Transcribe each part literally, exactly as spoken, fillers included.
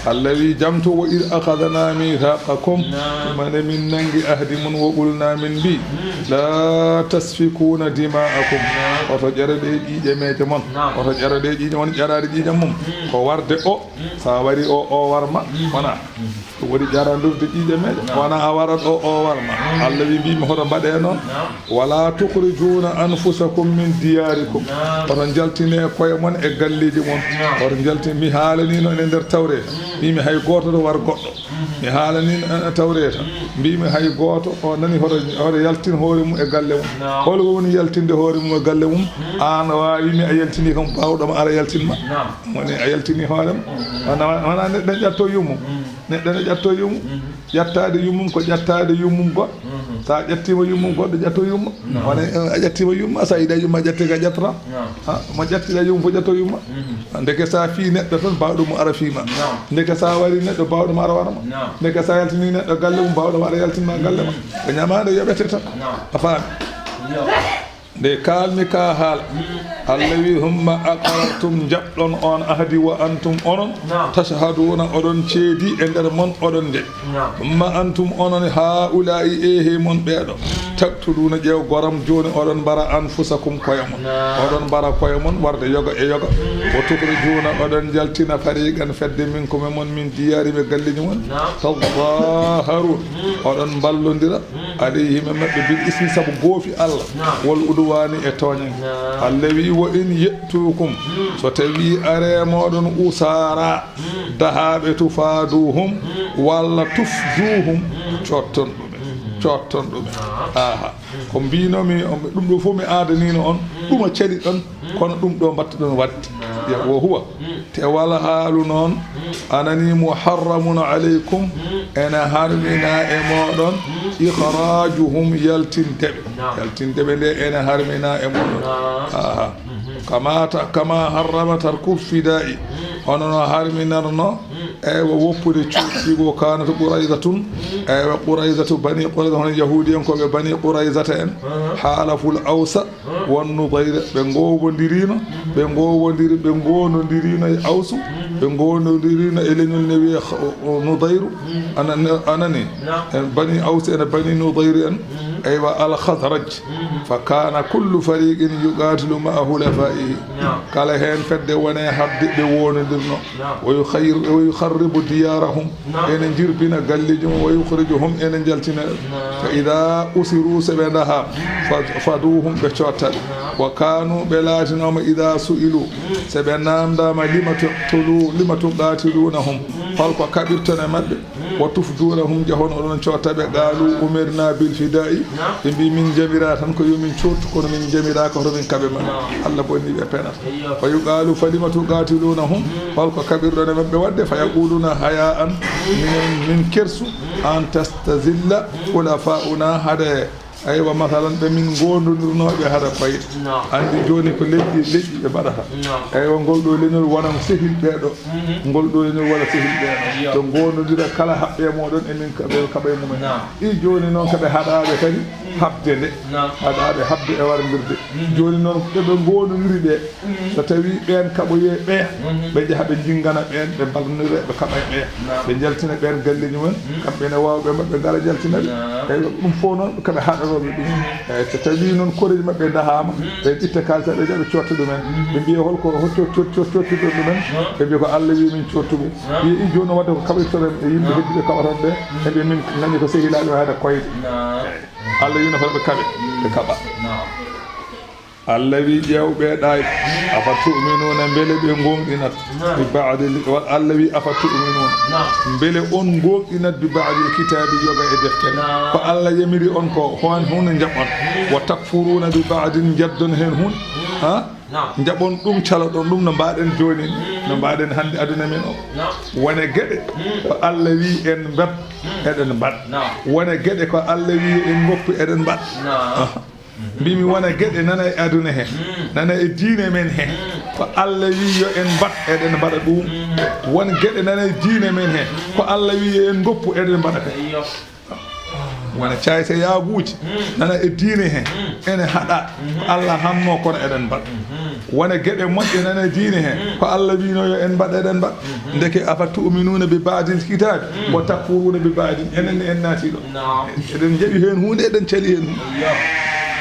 Allah wi, jamto, "Wa id akhadna mithaqakum," Naam. Tuma nde min nangi ahdi mon, "wa qulna," min mbi, Naam. "La tasfikuna dima'akum," Naam. Oto ƴara ɗe ƴiiƴe meeje mon. Naam. Oto ƴara ɗe ƴiiƴe mon, ƴaraade ƴiiƴam mum. Mm. Ko warde o, Mm. sa wari o, o warma, Mm. wona. Mm. Ɗum woni ƴarandirde ƴiiƴe meeje. Naam. Wona a warat o, o warma. Mm. Allah wi, mbimi, hoto mbaɗe noon. Naam. "Wala tukhrijuna anfusakum min diyarikum." Naam. Oto njaltine koye mon e galleeji mon. Naam. Oto njalti-, mi haalaniino e nder Tawreeta. Mm. Mbimi hay gooto to war goɗɗo. Mm. Mi haalaniino e Tawreeta. Mm. Mbimi hay gooto o nani hoto, hoto yaltin hoore mum e galle mum. Naam. Hol ko woni yaltinde hoore mum e galle mum? Mm. Aan a waawi mi a yaltini kam, baawɗo ma ara yaltin ma. Naam. Woni a yaltini hoore ma. Mm. Wona, wona neɗɗo ƴatto yummum. Mm. Neɗɗo ne ƴatto yummum. Mhm. Ƴattaade yummum ko ƴattaade yummum goɗɗo. Mhm. Sa ƴattima yummum goɗɗo, ƴatto yumma. Naam. Wona, eh, a ƴattima yumma, sa yiɗa yumma ƴatte ka ƴattata. Naam. Ha, mo ƴattira yummum fof ƴatto yumma. Mhm. Ndeke sa fi neɗɗo tan, bawɗo mo ara fi ma. Naam. Ndeke sa wari neɗɗo, bawɗo mo ara wara ma. Naam. Ndeke sa yaltini neɗɗo galle mum, bawɗo mo ara yaltin ma galle ma. Mhm. Ko ñamaande yoɓete tan. Naam. A faami? Yo. Nde kaalmi ka haala, Allah wi, "Humma aqrartum," njaɓɗon on ahdi, "wa antum," onon, Naam. "tashhaduna," oɗon ceedi e nder mon, oɗon njaɓi. Naam. "Humma antum," onon, "haula'i," e he mon ɓeeɗo, "taqtuluna," ƴeew goram jooni, oɗon mbara, "anfusakum," koye mon. Naam. Oɗon mbara koye mon warde yoga e yoga. "Wa tukhrijuna," oɗon njaltina, "fariqan," fedde, "minkum," e mon, "min diyarihim," e galleeji mon. Naam. "Tadhaharun," oɗon mballondira, "alayhim," e maɓɓe, "bil ismi," sabu goofi Allah, Naam. "wal udwani," e tooñange. Naam. Allah wi, "Wa in ya'tukum," so tawi are moɗon, "usara," dahaaɓe, "tufaduhum," walla "tufduhum," cotton ɗumen, cotton ɗumen. Naam. Aha. Ko mbinomi on, ɗum ɗo fof mi adanino on, ɗuma caliɗon, kono ɗum ɗo mbattuɗon wadde. Naam. Ya, wa huwa. Tewal haalu noon, anani, "muharramun alaykum," ene harmina e moɗon, "ikhrajuhum," yaltinde ɓe. Naam. Yaltinde ɓe nde ene harmina e moɗon. Naam. Aha. Mhm. Kama ta-, kama harrama tarkul fida'i. Hono no harminarno, eywa, woppude cuuɗi, "wa kanat Qurayzatun," eywa, Qurayzatu, Bani Qurayza, hono Yahuudiyankooɓe Bani Qurayzata en, Aha. "halaful Awsa wan Nudayra," ɓe ngowondirino, ɓe ngowondiri, ɓe ngondondirino e Awsu, ɓe ngondondirino e leñol ne wiyee Kh-, o, o Nudayru, ana-, anani, Naam. en Bani Awsi en, Bani Nudayri en, Mhm. eywa, al Khazraj. Mhm. "Fa kana kullu fariqin yuqatilu ma'a hulafaihi." Naam. Kala heen fedde wone hadde ɓe wonondirno. Naam. "Wa yukhayr-, wa yukharribu diyarahum." Naam. Ene jirbina galleeji mum, "wa yukhrijuhum," ene njaltina. Naam. "Fa idha usiru," so ɓe ndaha, fa-, "faduhum," ɓe cotta ɓe. Naam. "Wa kanu," ɓe laatinoma, "idha su'ilu," so ɓe namdama, "lima tuqtulu-, lima tuqatilunahum," holko kaɓirton e maɓɓe, "wa tufdunahum," jahon oɗon cotta ɓe, "qalu umirna bil fida'i," ɓe mbi, "min jamira tan ko yo min cottu, kono min jamira ko hoto min kaɓe maɓɓe." Allah bonni ɓe, penata. "Fa yuqalu fa lima tuqatilunahum," holko kaɓirɗon e maɓɓe wadde? "Fa yaquluna haya'an," minen min kersu, "an tastazilla khulafa'una," hade, aywa, masalan, ɓe min gondondirnoɓe hada koyɗe. Naam. Andi joni ko leƴƴi, leƴƴi ɓe mbaɗata. Naam. Aywa, ngol ɗo leñol wona sehil ɓeeɗo. Mhm. Ngol ɗo leñol wona sehil ɓeeɗo. Iyo. Ɓe gondondira kala haɓɓe moɗon e min ka-, ɓe kaɓa e mumen. Naam. I joni noon kaɓe haɗaɓe kadi haɓde nde. Naam. Haɗaɓe haɓde e warndirde. Mhm. Joni noon ɓe, ɓe gondondiri ɓe. Mhm. So tawi ɓeen kaɓoye ɓeya, Mhm. ɓe njaha ɓe njingana ɓeen, ɓe mballondira, ɓe kaɓa e ɓeya. Naam. Ɓe njaltina ɓeen galleeji mumen, Mhm. kamɓe ne waawɓe maɓɓe ngara njaltina ɓe. Naam. Eywa, ɗum fof noon ko ɓe haɗanooɓe ɗum. Mhm. Eyyi, so tawi noon koreeji maɓɓe ndahaama, Mhm. ɓe ƴitta kaalis ɓe njaha ɓe cotta ɗumen. Mhm. Ɓe mbiya hol ko, hol cot-, cot-, cot-, cottuɗon ɗumen? Naam. Ɓe mbiya ko Allah wi min cottu ɗum. Naam. Ɓe i jooni wadde ko kaɓirtoɗen e yimɓe Naam. heddiɓe kaɓaton ɓe, Mhm. e ɓe min nani ko sehilaaɓe wayata koyɗe. Naam. Eyyi. Allah wi no hoto ɓe kaɓe, ɓe kaɓa. Naam. Allah wi, ƴeewɓe ɗaay, "afa tu'minuna," mbele ɓe gooŋɗinat, Naam. "bi ba'dil," wa-, Allah wi, "afa tu'minuna," Naam. mbele on gooŋɗinat, "bi ba'dil kitaabi," yoga e deftere. Naam. Ko Allah yamiri on ko, hon hunde njaɓon. "Wa takfuruna bi ba'din," njaddon heen hunde. Ha? Naam. Njaɓon ɗum, caloɗon ɗum no mbaɗen jooni, no mbaɗen hannde aduna men o. Naam. Wone geɗe, Mm. ko Allah wi en mbaɗ, Mm. eɗen mbaɗ. Naam. Wone geɗe, ko Allah wi en ngoppu, eɗen mbaɗ. Naam. Aha. Mhm. Mbimi wona geɗe nana e aduna he, Mm. nana e diine men he. Mm. Ko Allah wi yo en mbaɗ, eɗen mbaɗa ɗum. Mm. Won geɗe nana e diine men he, ko Allah wi yo en ngoppu, eɗen mbaɗa kadi. Iyo. Wona cayse yaaguuji, Mm. nana e diine he, Mm. ene haɗa. Mhm. Ko Allah hanno, kono eɗen mbaɗa. Mhm. Wona geɗe moƴƴe nana diine he. Mm. Ko Allah wiino yo en mbaɗ, eɗen mbaɗ. Mhm. Ndeke, "Afatu'minuuna bi ba'dil kitaabi, mm, wa takfuruuna bi ba'din." Enen ne en naati ɗo. Naam. Eɗen njaɓi heen huunde, eɗen cali heen huunde. Iyo.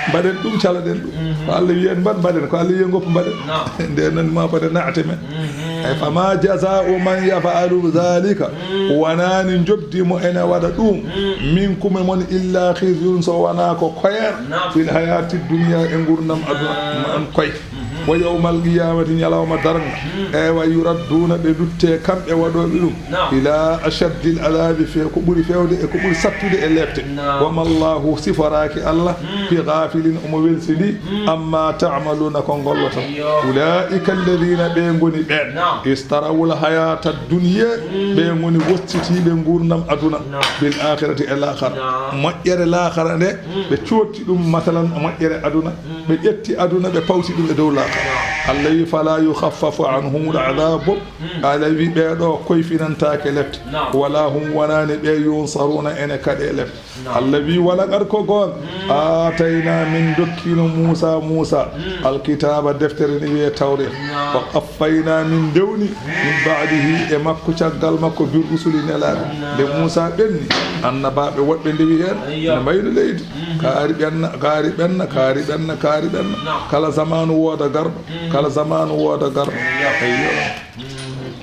Mbaɗen ɗum, calaɗen ɗum. Mhm. Ko Allah wiyi en mbaɗ, mbaɗen. Ko Allah wiyi en ngoppu, mbaɗen. Naam. Nde nan ma fode naate men. Mhm. Ay, "Fama jazaa'u man yaf'alu zaalika." Mm. Wonani njoɓdi mo ene waɗa ɗum. Mm. Minkum e mon illa khizyun, so wona ko koyer. Naam. Fil hayaati dunya, e nguurndam aduna. Naam. Ma on koy. Mhm. Wa yawmal qiyamati, ñalawma darnga. Mm. Ewa, yuradduuna, ɓe lutte kamɓe waɗooɓe ɗum. Naam. Ila ashaddil adaabi, fe ko ɓuri fewde e ko ɓuri sattude e lepte. Naam. Wa mallahu, siforaaki Allah, mm, bi ghafilin, omo welsini, mm, amma ta'maluna, ko ngolloton. Iyo. Ulaika alladhina, ɓe ngoni ɓeen. Naam. Istarawul hayata dunya, mm, ɓe ngoni wossitiiɓe nguurndam aduna. Naam. Bil akhirati, e laakhara. Naam. Moƴƴere laakhara nde, mm, ɓe coodti ɗum, masalan, moƴƴere aduna. Mm. Ɓe ƴetti aduna, ɓe pawti ɗum e dow laakhara. Naam. Allah wi, "Fala yukhaffafu anhumul adhabu." Mm. Allah wi, "Ɓee ɗo koyfinantaake lepte." Naam. "Wala hum, wonani ɓe, yunsaruna, ene kaɗe lepte." Naam. Allah wi, "Walaqad, ko goonga, mm, aatayna, min dokkino Muusa, Muusa, mm, alkitaaba, deftere, ne wiye Tawreeta. Naam. Wa qaffayna, min ndewni, min ba'dihi, e makko, caggal makko, bir rusuli, nelaaɓe." Naam. Nde Muusa ɓenni, annabaaɓe woɗɓe ndewi heen, ayyo, ne mbaylu leydi. Mhm. Kaari ɓenna, kaari ɓenna, kaari ɓenna, kaari ɓenna. Naam. Kala zamaanu wooda garɗo, mm, kala zamaanu wooda garɗo. Ayyo. Ayyo. Mhm.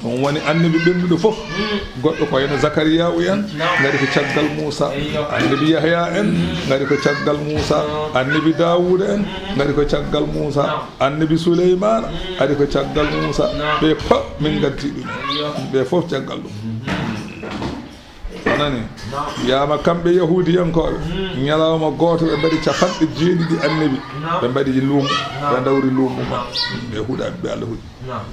Ɗum woni annabi ɓennuɗo fof. Mm. Goɗɗo ko wayno Zakariya en, naam, ngari ko caggal Muusa. Ayyo. Annabi Yahya en, mm, ngari ko caggal Muusa. Naam. Annabi Daawuda en, mm, ngari ko caggal Muusa. Naam. Annabi Suleymaana, mm, ari ko caggal Muusa. Naam. Ɓe fof min ngaddi ɗum. Ayyo. Ɓe fof caggal ɗum. Mhm. A nani? Naam. Wiyaama kamɓe Yahuudiyankooɓe, mm, ñalawma gooto ɓe mbaɗi capanɗe jeeɗiɗi annabi. Naam. Ɓe mbaɗi luumo, naam, ɓe ndawri luumo. Naam. Ɓe huɗa ɓe Allah huɗi. Naam.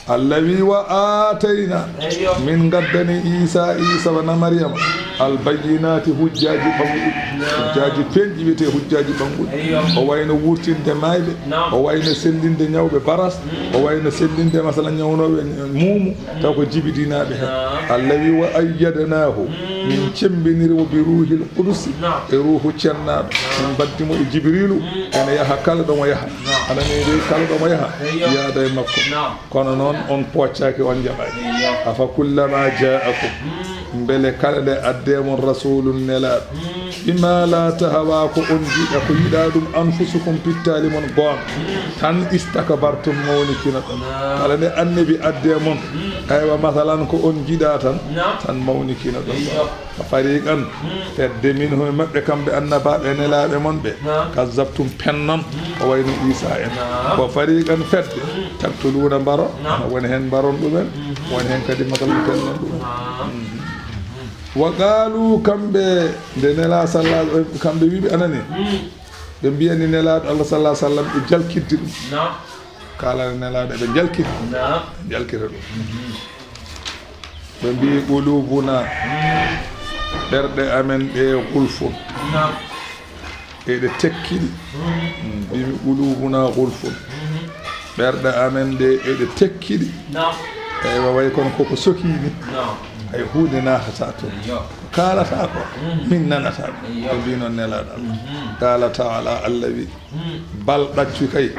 Allah wi, "Wa aatayna." Eyyo. Min ngaddani Iisa, Iisa bana Maryama, al bayyinaati, hujjaaji ɓannguɗi. Naam. Hujjaaji peeñɗi wiyetee hujjaaji ɓannguɗi. Eyyo. O wayno wurtinde maayɓe, naam, o wayno sellinde ñawɓe baras, mm, o wayno sellinde, masala, ñawnooɓe muumu, mm, taw ko jibidinaaɓe heen. Naam. Allah wi, "Wa ayyadnaahu." Mm. Min cemmbiniri mo bi ruuhil qudusi, naam, e ruuhu cennaaɗo. Naam. Min mbaddi mo e Jibriilu, mm, ene yaha kala ɗo mo yaha. Naam. Aɗa nani de, kala ɗo mo yaha, eyyo, yaada e makko. Naam. Kono noon, on pooccaaki, on njaɓaani. Eyyo. "Afa kullama jaakum." Mm. Mbele kala nde addee mon rasulun, nelaaɗo. Mm. Bima la tahawa, ko on njiɗa, ko yiɗa ɗum, anfusukum, pittaali mon goonga. Mm. Tan istakbartum, mawnikino ɗon. Naam. Kala nde annabi addee mon, mm, aywa, masalan, ko on njiɗa tan, naam, tan mawnikino ɗon. Eyyo. Wa fariqan, mm, fedde minhum e maɓɓe kamɓe annabaaɓe e nelaaɓe mon ɓe. Naam. Kazzabtum, pennon, mm, ko wayno Iisa en. Naam. Wa fariqan, fedde, mm, taqtuluna, mbaron. Naam. Woni heen mbaron ɗumen, mm, woni heen kadi masalan pennon ɗumen. Naam. Mm. Wa qaalu, kamɓe nde Nelaa sallallahu, kamɓe wiɓe anani. Mm. Ɓe mbiyani Nelaaɗo Allah sallallahu alaihi wasallam ɓe jalkidde ɗum. Naam. Kaalana Nelaaɗo eɓe jalkita. Naam. Jalkita ɗum. Mhm. Ɓe mbi, "Qulubuna, mm, ɓerɗe amen ɗe gulfun." Naam. Eɗe tekkiɗi. Mm. Mm, mbi, "Qulubuna gulfun." Mhm. Ɓerɗe amen ɗe eɗe tekkiɗi. Naam. Eywa, way kono koko sokii ni. Naam. Hay huunde naatata toon. Eyyo. Kaalata ko, mhm, min nanata ɗum. Eyyo. Ɓe mbi noon Nelaaɗo Allah. Mhm. Qaala taala, Allah wi, mm, bal, ɗaccu kay,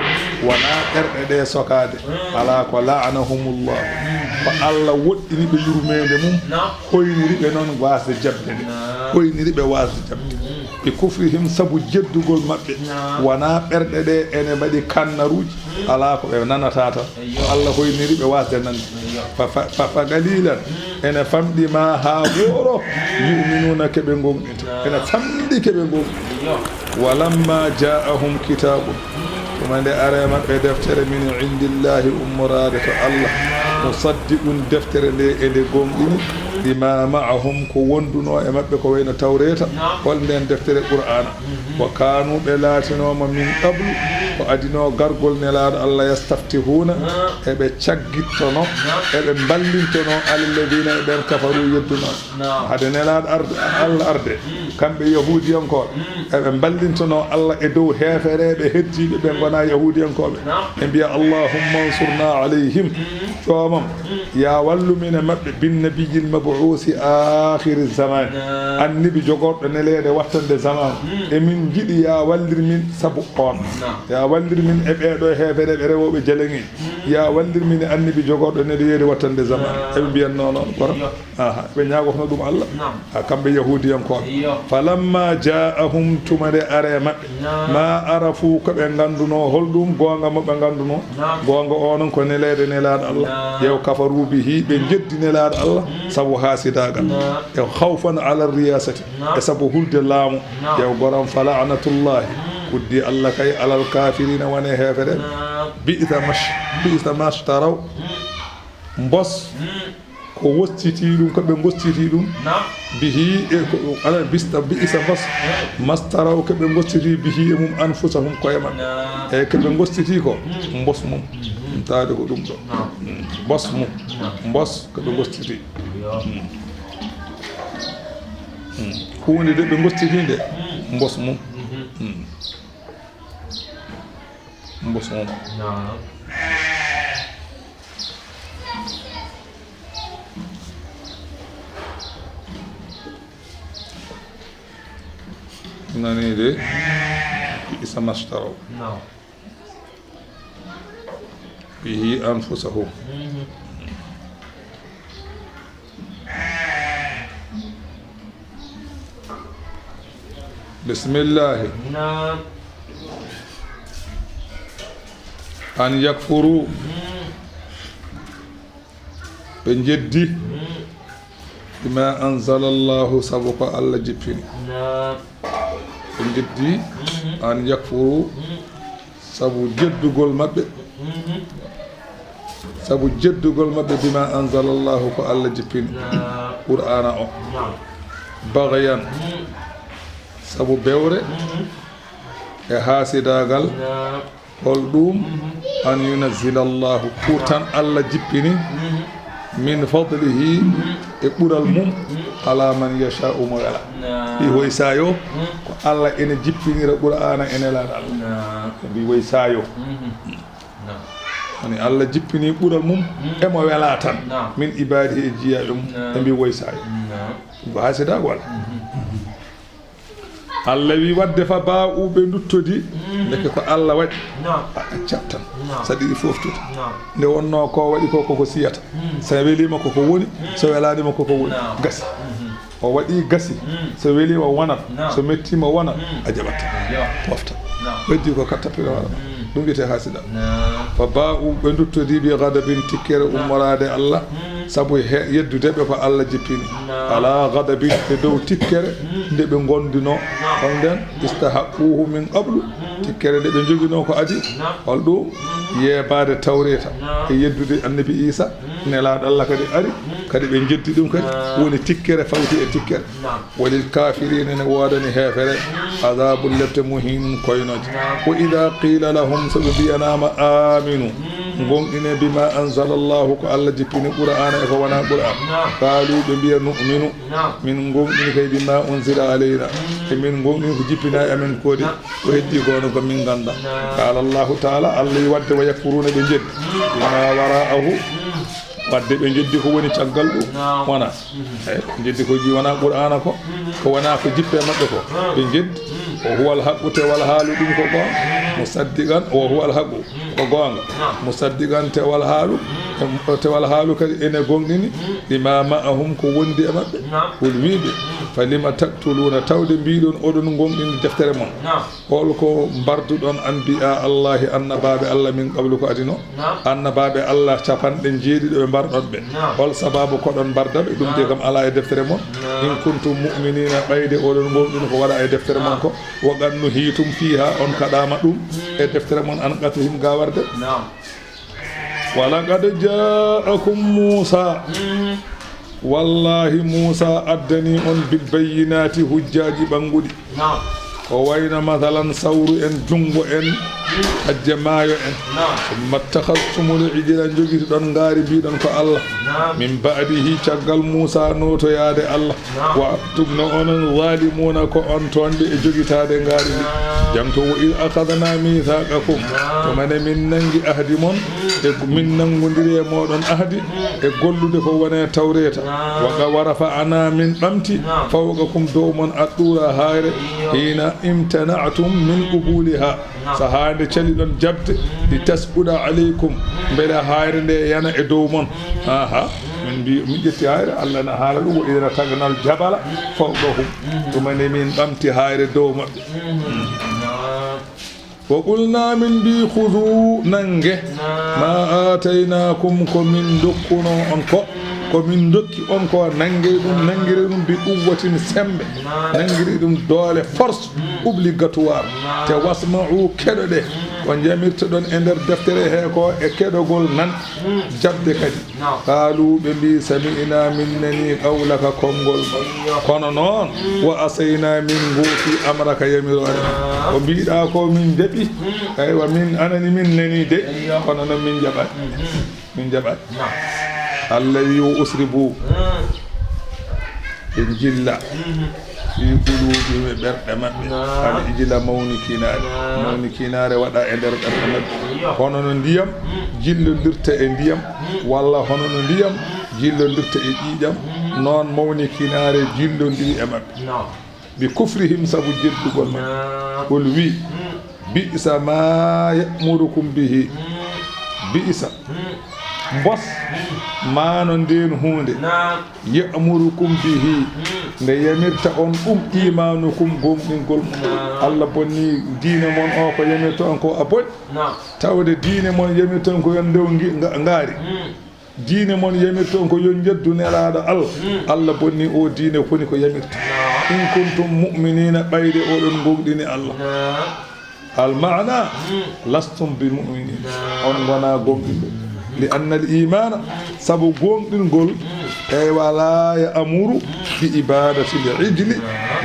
wonaa ɓerɗe ɗe sokaade. Mm. Alaa ko, la'anahumullah. Mm. Ko Allah woɗɗini ɓe yurmeende mum, naam, hoyniri ɓe noon waasde jaɓde nde. Naam. Hoyniri ɓe waasde jaɓde. Mm. Bi kufrihim, sabu jeddugol maɓɓe. Naam. Wonaa ɓerɗe ɗe ene mbaɗi kannaruuji. Mm. Alaa ko ɓe nanata tan. Eyyo. Allah hoyniri ɓe waasde nande. Eyyo. Fa, fa, fa, fa qalilan. Mm. Ene famɗi ma haa wooro. Mm. Yu'minuna, ke ɓe goongɗinta. Naam. Ene famɗi ke ɓe goongɗinta. Eyyo. Walamma jaa'ahum kitaabun. Mm. Tuma nde aree maɓɓe deftere min indillahi, ummoraade to Allah. Naam. Musaddiqun, deftere nde ende goongɗini. Mm. Lima ma'ahum, ko wondunoo e maɓɓe ko wayno Tawreeta. Naam. Hol nden deftere? Qur'aana. Mhm. Wa kaanu, ɓe laatinooma, min qablu, ko adinoo gargol Nelaaɗo Allah, yastaftihuuna, ah, eɓe caggittono, naam, eɓe mballintono, alalladina, e ɓen, kafaru, yeddunoo. Naam. Hade Nelaaɗo arde, Allah arde, mm, kamɓe Yahuudiyankooɓe, mm, eɓe mballintono Allah e dow heefereeɓe heddiiɓe ɓe ngonaa Yahuudiyankooɓe. Naam. Ɓe mbiya, "Allahumma ansurna alayhim." Mm. Joomam, mm, ya wallu min e maɓɓe, bin nabiyyil mab'uusi aakhiri zaman. Naam. Annabi jogorɗo neleede wattande zaman. Mm. E min njiɗi ya wallir min sabu on. Naam. Ya A wallir min e ɓee ɗoo heefereeɓe rewooɓe jaleŋi. Ya wallir min e annabi jogorɗo neɗɗo yeeri wattande zaman. Eɓe mbiyatnoo noon kono. Aha, ɓe ñaagotno ɗum Allah. Naam. Ha, kamɓe Yahuudiyankooɓe. Iyo. Falamma jaa'ahum, tuma nde ari e maɓɓe. Naam. Ma arafu, ko ɓe nganndunoo, holɗum goonga mo ɓe nganndunoo. Naam. Goonga o noon ko neleede nelaaɗo Allah. Naam. Yaw kafaru bihi, ɓe njeddi nelaaɗo Allah, mm, sabu haasidaagal. Naam. E khawfan ala riyasati, naam, e sabu hulde laamu. Naam. Yaw goram, fa la'natullahi, mm, kuddi Allah kay, alal kafirina, wone heefere. Naam. Bi'sa mash-, bi'sa mashtaraw. Mm. Mbos. Mm. Ko wostiti ɗum, ko ɓe ngostiti ɗum. Naam. Bihi, e ko, ala bista, bi'sa mbos. Mm. Mastaraw, ko ɓe ngostiti bihi e mum anfusahum, koye maɓɓe. Naam. E ko ɓe ngostiti ko, mm, mbos mum. Mm. Taade ko ɗum ɗo. Naam. Mm. Mbos mum. Naam. Mbos ko ɓe ngostiti. Yo. Mm. Mm. Huunde de ɓe ngostiti nde, mm, mbos mum. Mhm. Mm. Mbos mum. Naam. Nani de, bi'sa mashtaraw. Naam. Bihi anfusahum. Mhm. Bismillahi. Naam. An yakfuru. Mm. Ɓe njeddi. Mm. Bima anzalallahu, sabu ko Allah jippini. Naam. Ɓe njeddi. Mhm. An yakfuru. Mm. Sabu jeddugol maɓɓe. Mhm. Sabu jeddugol maɓɓe bima anzalallahu, ko Allah jippini. Naam. Qur'aana o. Naam. Baghyan. Mm. Sabu bewre. Mhm. E haasidaagal. Naam. Hol ɗum? Mhm. An yunazzila Allahu, pour tan Allah jippini, mhm, min fadlihi, mhm, e ɓural mum, mhm, ala man yasha'u, mo wela. Naam. Ɗi hoy saayo, mhm, ko Allah ene jippinira Qur'aana e nelaaɗo Allah. Naam. Ɗi hoy saayo. Mhm. Naam. Woni Allah jippini ɓural mum, mhm, e mo wela tan. Naam. Min ibadihi, e jiyaaɓe mum, naam, ɓe mbi woy saayo. Naam. Ko haasidaagal. Mhm. Allah wi wadde fa ba'u, ɓe nduttodi. Mm. Ndeke ko Allah waɗi. Naam. A accat tan. Naam. Saɗi ɗi foftude. Naam. Nde wonno ko waɗi ko, koko siyata. Mm. So welima koko woni, mm, so welanima koko woni. Naam. Gasi. Mhm. O waɗi gasi. Mm. So welima wonat. Naam. So mettima wonat. Mm. A jaɓat tan. Yo. Pofta. Naam. Heddi ko katta pire wala. Mm. Ɗum wiyete hasida. Naam. Fa ba'u, ɓe nduttodi bi ghadabin, tikkere, naam, ummoraade Allah. Mm. Sabu he yeddude ɓe ko Allah jippini. Naam. Ala ghadabin, e dow tikkere, mm, nde ɓe ngondino. Naam. Hol nden? Istahaqquhu min qablu. Mm. Tikkere nde ɓe njogino ko adi. Naam. Hol ɗum? Mm. Yeebaade Tawreeta. Naam. E yeddude Annabi Iisa. Mm. Nelaaɗo Allah kadi ari. Mm. Kadi ɓe njeddi ɗum kadi. Naam. Woni tikkere fawti e tikkere. Naam. Walil kaafiriina, ene woodani heefere, mm, adabun, lepte, muhiinun, koynooje. Naam. Wa idaa qiila lahum, so ɓe mbiyanaama, aaminu, mm, ngonɗine, bima anzalallahu, ko Allah jippini, Qur'aana e ko wonaa Qur'aan. Naam. Qaalu, ɓe mbiya, nu'minu, naam, min ngonɗini kay, bima unzila alayna, mm, e min ngonɗini ko jippinaa e amen ko de. Naam. Ko heddi ko, onon ko min ngannda. Naam. Qaala Allahu taala, Allah wi wadde, wa yakfuruuna, ɓe njeddi, mm, bima wara'ahu, mm, wadde ɓe njeddi ko woni caggal ɗum. Naam. Wonaa. Mhm. Eyi, njeddi ko ji wonaa Qur'aana ko, mhm, ko wonaa ko jippe maɓɓe ko. Mhm. Ɓe njeddi. Mhm. Wa huwal haqqu, tewal haalu ɗum ko goonga. Mhm. Musaddiqan, wa huwal haqqu, mhm, ko goonga. Naam. Musaddiqan, tewal haalu, mhm, e, tewal haalu kadi ene gonɗini, mhm, lima ma'ahum, ko wondi e maɓɓe. Naam. Qul, wi ɓe, mhm, falima taqtuluuna, tawde mbiɗon oɗon gonɗini deftere mon. Naam. Hol ko mbarduɗon anbiya Allahi, annabaaɓe Allah, min qablu, ko adino? Naam. Annabaaɓe Allah capanɗe njeeɗiɗo ɓe mbarɗon ɓe. Naam. Hol sababu koɗon mbarda ɓe? Ɗum de, naam, kam alaa e deftere mon. Naam. In kuntum mu'miniina, ɓayde oɗon ngomɗini ko waɗa e deftere mon, naam, ko. Wa qad nuhiitum fiiha, on kaɗaama ɗum, mm, e deftere mon, an qatlihim, ga warde. Naam. Wa laqad jaa'akum Muusaa. Mhm. Wallaahi, Muusaa addanii on bil bayyinaati, hujjaaji ɓannguɗi. Naam. Ko wayno, masalan, sawru en, junngo en, hajje maayo en. Naam. Summa ittakhadhtumul ijla, njogitiɗon ngaari, mbiɗon ko Allah. Naam. Min ba'dihi, caggal Muusaa nootoyaade Allah. Naam. Wa antum, no onon, zaalimuuna, ko on tooñɓe e jogitaade ngaari ndi. Naam. Jangto, wa idh akhadhnaa miithaaqakum. Naam. Tuma nde min nanngi ahdi mon, mm, e min nanngondiri e mooɗon ahdi, mm, e gollude ko woni e Tawreeta. Naam. Wa qa-, wa rafa'naa, min ɓamti, naam, fawqakum, dow mon, at-tuura, haayre, iyo, hiina, امتنعتم من قبولها. So haayre nde caliɗon jaɓde, لتثقل عليكم, mbele haayre nde yana e dow mon. Aha, min mbi, min ƴetti haayre, Allah na haala ɗum, وإذ نتقنا الجبل فوقهم. Ɗum ne min ɓamti haayre dow maɓɓe. وقلنا, min mbi, خذوا, nannge, ما آتيناكم, ko min ndokkuno on ko, ko min ndokki on ko, nanngee ɗum, nanngiree ɗum, بقوة, semmbe, nanngiree ɗum doole, force obligatoire, te واسمعوا, keɗoɗee, ko njamirtoɗon e nder deftere he ko e keɗogol nan, jaɓde kadi. Naam. Qaaluu, ɓe mbi, سمعنaa, min nanii, قولك, konngol ma. Eyyo. Kono noon, وعصينا, min ngoofi, أمرك, yamiroore ma. Naam. Ko mbiɗaa ko min jaɓi. Mm. Aywa, min anani, min nanii de. Eyyo. Kono noon min jaɓaani. Mm, mm. Min jaɓaani. Naam. Allah wi, وأشربوا. Mm. Ɓe njilla. Mm. في قلوبهم, e ɓerɗe maɓɓe. Naam. Al ijla, mawnikinaare. Naam. Mawnikinaare waɗa e nder ɓerɗe maɓɓe. Iyo. Hono no ndiyam jillondirta e ndiyam, walla hono no ndiyam jillondirta e ƴiiƴam, noon mawnikinaare jillondiri e maɓɓe. Naam. بكفرهم, sabu jeddugol maɓɓe. Naam. Qul, wi, بئس ما يأمركم به. بئس. Mbos. Maa no ndeen huunde. Naam. يأمركم به. Nde yamirta on ɗum, إيمانكم, gomɗingol mon. Naam. Allah bonni diine mon o, ko yamirta on ko a boni. Naam. Tawde diine mon yamirta on ko yo on ndew ngi-, nga-, ngaari. Diine mon yamirta on ko yo on njeddu Nelaaɗo Allah. Mm. Allah bonni o diine koni ko yamirta. Naam. إن كنتم مؤمنين, ɓayde oɗon gomɗini Allah. Naam. Al maana, لستم بمؤمنين. Naam. On ngonaa gomɗinɓe. لأن الإيمان, sabu gomɗingol, eywa, لا يأمر بعبادة العجل,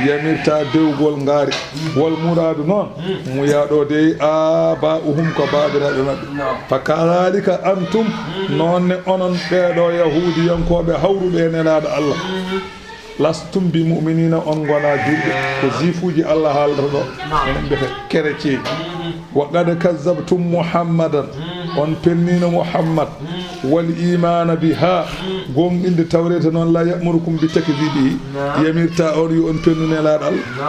yamirta dewgol ngaari. Wal muraadu noon, muyaɗo dey, آباؤهم, ko baabiraaɓe maɓɓe. Naam. فكذلك أنتم, noon ne onon ɓeeɗo Yahuudiyankooɓe hawruɓe e Nelaaɗo Allah. لستم بمؤمنين, on ngonaa juulɓe. Ko juifuuji Allah haaldata ɗo. Naam. En mbiyata kerecee. وقد كذبتم محمدا, on pelniino Muhammad. والإيمان بها, gomɗinde Tawreeta noon, لا يأمركم بتكذيبه, naam, yamirta on yo on pelnu Nelaaɗo Allah. Naam.